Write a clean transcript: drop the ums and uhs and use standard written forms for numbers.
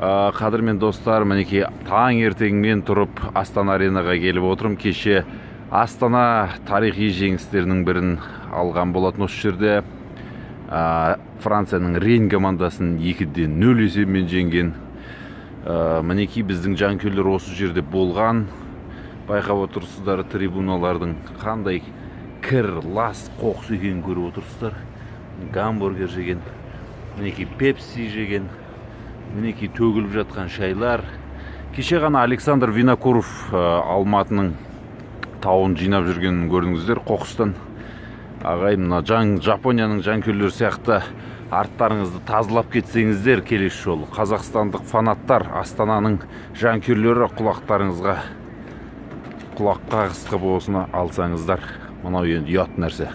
Қадірмен достар, мінекей, таңертеңмен тұрып Астана Аренаға келіп отырмын. Кеше Астана тарихи жеңістерінің бірін алған болатын осы жерде. Францияның Рен командасын 2-0 есебімен жеңген. Мінекей, біздің жанкүйерлер осы жерде болған. Байқап отырсыздар, трибуналардың қандай кір, лас, қоқыс екенін көріп отырсыздар. Гамбургер жеген, мінекей, пепси жеген, мінекей, төгіліп жатқан шайлар. Кеше ғана Александр Винокуров Алматының тауын жинап жүргенін көрдіңіздер қоқыстан. Ағай, мына Жапонияның жанкүйерлері сияқты арттарыңызды тазалап кетсеңіздер келесі жолы. Қазақстандық фанаттар, Астананың жанкүйерлері, құлақтарыңызға құлақ қағыс қылып осыны алсаңыздар. Мынау енді ұят нәрсе.